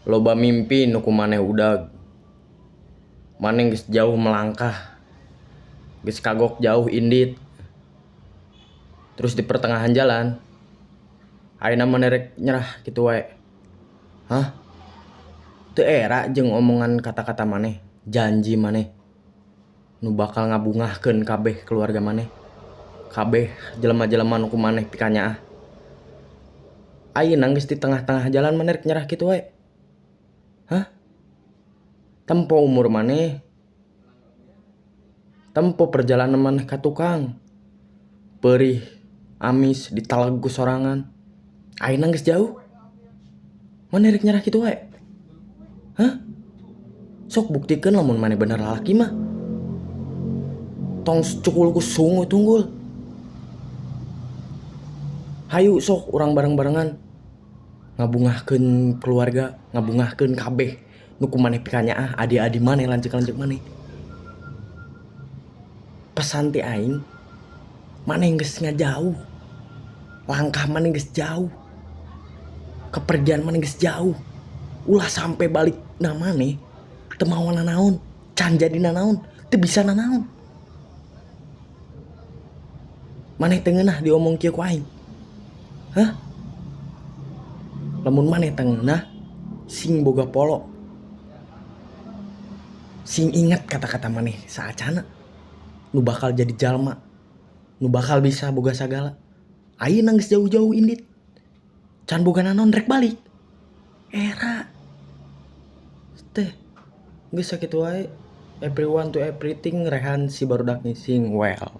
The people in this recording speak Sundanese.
Loba mimpi nu ku maneh udag. Maneh geus jauh melangkah. Geus kagok jauh indit. Terus di pertengahan jalan ayeuna maneh rek nyerah kitu wae. Hah? Teu era jeung omongan kata-kata maneh, janji maneh nu bakal ngabungahkeun kabeh keluarga maneh. Kabeh jelema-jelema nu ku maneh pikanyaah. Ayeuna geus di tengah-tengah jalan maneh rek nyerah kitu wae. Hah? Tempo umur maneh. Tempo perjalanan maneh ka tukang. Perih, amis, ditaleg ku sorangan. Ayeuna geus jauh. Maneh rek nyerah kitu wae. Hah? Sok buktikeun lamun maneh bener lalaki mah. Tong cukul ku sungut tunggul. Hayu sok urang bareng-barengan ngabungahkeun keluarga, ngabungahkeun kabeh nu ku maneh pikanyaah, adi-adi maneh, lanceuk-lanceuk maneh. Pesan ti aing, maneh geus ngajauh. Langkah maneh geus jauh. Kepergian maneh geus jauh. Ulah sampai balik na maneh teu mawa nanaon, can jadi nanaon, teu bisa nanaon. Maneh teu ngeunah diomong kieu ku aing. Hah? Lamun maneh teu ngeunah, sing boga polo. Sing inget kata-kata maneh saacana. Nu bakal jadi jalma, nu bakal bisa boga sagala. Ayeuna geus jauh-jauh indit. Can boga nanaon rek balik. Era. Teh geus sakitu wae. Everyone to everything, Rehan si barudak ngising well.